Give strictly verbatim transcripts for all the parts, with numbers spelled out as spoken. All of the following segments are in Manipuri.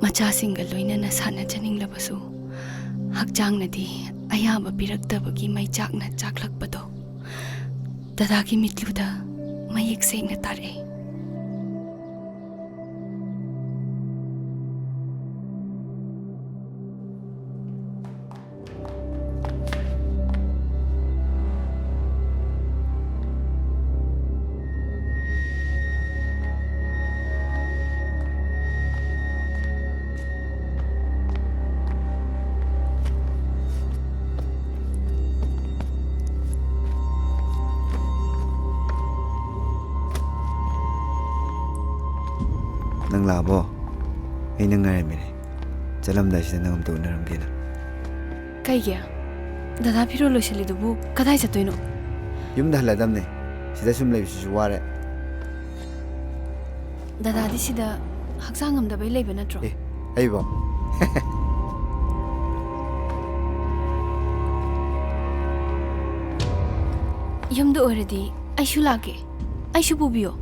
ꯃꯆꯥꯁꯤꯡꯒ ꯂꯣꯏꯅꯅ ꯁꯥꯟꯅꯖꯅꯤꯡꯂꯕꯁꯨ, ꯍꯛꯆꯥꯡꯅꯗꯤ ꯑꯌꯥꯕ ꯄꯤꯔꯛꯇꯕꯒꯤ ꯃꯩꯆꯥꯛꯅ ꯆꯥꯛꯂꯛꯄꯗꯣ ꯗꯗꯥꯒꯤ ꯃꯤꯠꯂꯨꯗ ꯃꯌꯦꯛ ꯁꯦꯡꯅ ꯇꯥꯔꯛꯑꯦ꯫ ꯅꯪ ꯂꯥꯛꯑꯕꯣ? ꯑꯩ ꯅꯪ ꯉꯥꯏꯔꯝꯃꯤꯅꯦ꯫ ꯆꯠꯂꯝꯗꯥꯏꯁꯤꯗ ꯅꯪ ꯑꯝꯇ ꯎꯅꯔꯝꯒꯦꯅ꯫ ꯀꯩꯒꯤ? ꯗꯗꯥ ꯐꯤꯔꯣꯜ ꯂꯣꯏꯁꯤꯜꯂꯤꯗꯨꯕꯨ ꯀꯗꯥꯏ ꯆꯠꯇꯣꯏꯅꯣ? ꯌꯨꯝꯗ ꯍꯜꯂꯗꯝꯅꯦ꯫ ꯁꯤꯗ ꯁꯨꯝ ꯂꯩꯕꯁꯤꯁꯨ ꯋꯥꯔꯦ꯫ ꯗꯗꯥꯗꯤ ꯁꯤꯗ ꯍꯛꯆꯥꯡ ꯉꯝꯗꯕꯩ ꯂꯩꯕ ꯅꯠꯇ꯭ꯔꯣ? ꯑꯦ, ꯑꯩꯕꯣ? ꯌꯨꯝꯗ ꯑꯣꯏꯔꯗꯤ ꯑꯩꯁꯨ ꯂꯥꯛꯀꯦ꯫ ꯑꯩꯁꯨ ꯄꯨꯕꯤꯌꯣ꯫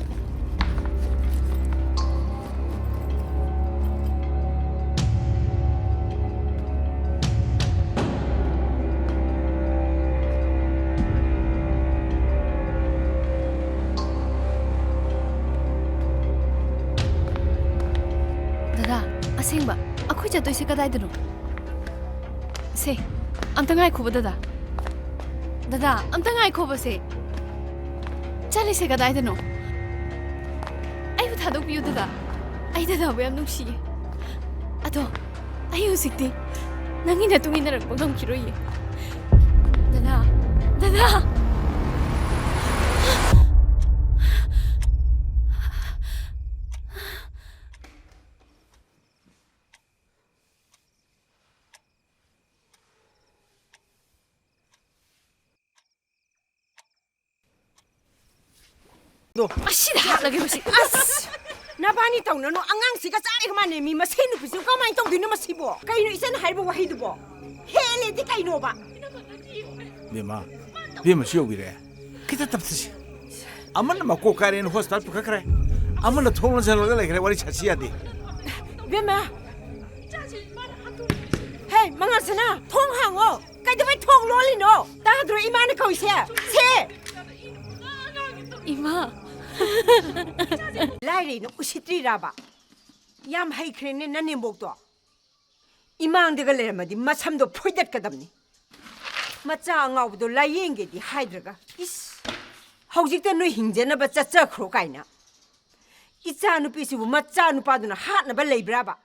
ꯗꯗꯥ, ꯑꯁꯦꯡꯕ, ꯑꯩꯈꯣꯏ ꯆꯠꯇꯣꯏꯁꯦ ꯀꯗꯥꯏꯗꯅꯣ? ꯁꯦ, ꯑꯝꯇ ꯉꯥꯏꯈꯣꯕ, ꯗꯗꯥ꯫ ꯗꯗꯥ, ꯑꯝꯇ ꯉꯥꯏꯈꯣꯕ ꯁꯦ꯫ ꯆꯠꯂꯤꯁꯦ ꯀꯗꯥꯏꯗꯅꯣ? ꯑꯩꯕꯨ ꯊꯥꯗꯣꯛꯄꯤꯌꯨ, ꯗꯗꯥ꯫ ꯑꯩ ꯗꯗꯥꯕꯨ ꯌꯥꯝ ꯅꯨꯡꯁꯤꯌꯦ꯫ ꯑꯗꯣ, ꯑꯩ ꯍꯧꯖꯤꯛꯇꯤ ꯅꯪꯒꯤ ꯅꯇꯨꯡ ꯏꯟꯅꯔꯛꯄ ꯉꯝꯈꯤꯔꯣꯏꯌꯦ꯫ ꯗꯗꯥ, ꯗꯗꯥ! ꯑꯁꯤꯗ ꯍꯥꯠꯂꯒꯦ ꯃꯁꯤ꯫ ꯑꯁ! ꯅꯕꯥꯅꯤ ꯇꯧꯅꯅꯨ, ꯑꯉꯥꯡꯁꯤꯒ ꯆꯥꯔꯤꯒ ꯃꯥꯟꯅꯩ꯫ ꯃꯤ ꯃꯁꯤ ꯅꯨꯄꯤꯁꯤꯕꯨ ꯀꯃꯥꯏꯅ ꯇꯧꯗꯣꯏꯅꯣ ꯃꯁꯤꯕꯣ? ꯀꯩꯅꯣ ꯏꯆꯟ ꯍꯥꯏꯔꯤꯕ ꯋꯥꯍꯩꯗꯨꯕꯣ? ꯍꯦꯜꯂꯦꯗꯤ ꯀꯩꯅꯣꯕ? ꯕꯦꯝꯃ, ꯕꯦꯝꯃ ꯁꯤ ꯌꯧꯕꯤꯔꯦ꯫ ꯈꯤꯇ ꯇꯞꯊꯁꯤ꯫ ꯑꯃꯅ ꯃꯀꯣꯛ ꯀꯥꯏꯔꯦꯅ ꯍꯣꯁꯄꯤꯇꯥꯜ ꯄꯨꯈꯠꯈ꯭ꯔꯦ, ꯑꯃꯅ ꯊꯣꯡ ꯂꯣꯟꯁꯤꯜꯂꯒ ꯂꯩꯈ꯭ꯔꯦ, ꯋꯥꯔꯤ ꯁꯥꯁꯤ ꯌꯥꯗꯦ꯫ ꯕꯦꯝꯃ, ꯍꯦ, ꯃꯉꯥꯜꯁꯅꯥ, ꯊꯣꯡ ꯍꯥꯡꯉꯣ꯫ ꯀꯩꯗꯧꯕꯩ ꯊꯣꯡ ꯂꯣꯜꯂꯤꯅꯣ? ꯇꯥꯗ꯭ꯔꯣ ꯏꯃꯥꯅ ꯀꯧꯏꯁꯦ? ꯁꯦ! ꯏꯃꯥ! ꯂꯥꯏꯔꯩꯅ ꯎꯁꯤꯠꯇ꯭ꯔꯤꯔꯥꯕ? ꯌꯥꯝ ꯍꯩꯈ꯭ꯔꯦꯅꯦ ꯅꯅꯦꯝꯕꯣꯛꯇꯣ꯫ ꯏꯃꯥꯡꯗꯒ ꯂꯩꯔꯝꯃꯗꯤ ꯃꯁꯝꯗꯣ ꯐꯣꯏꯗꯠꯀꯗꯕꯅꯤ꯫ ꯃꯆꯥ ꯑꯉꯥꯎꯕꯗꯣ ꯂꯥꯌꯦꯡꯒꯦꯗꯤ ꯍꯥꯏꯗ꯭ꯔꯒ, ꯏꯁ! ꯍꯧꯖꯤꯛꯇ ꯅꯣꯏ ꯍꯤꯡꯖꯅꯕ ꯆꯠꯆꯈ꯭ꯔꯣ ꯀꯥꯏꯅ꯫ ꯏꯆꯥ ꯅꯨꯄꯤꯁꯤꯕꯨ ꯃꯆꯥ ꯅꯨꯄꯥꯗꯨꯅ ꯍꯥꯠꯅꯕ ꯂꯩꯕ꯭ꯔꯥꯕ?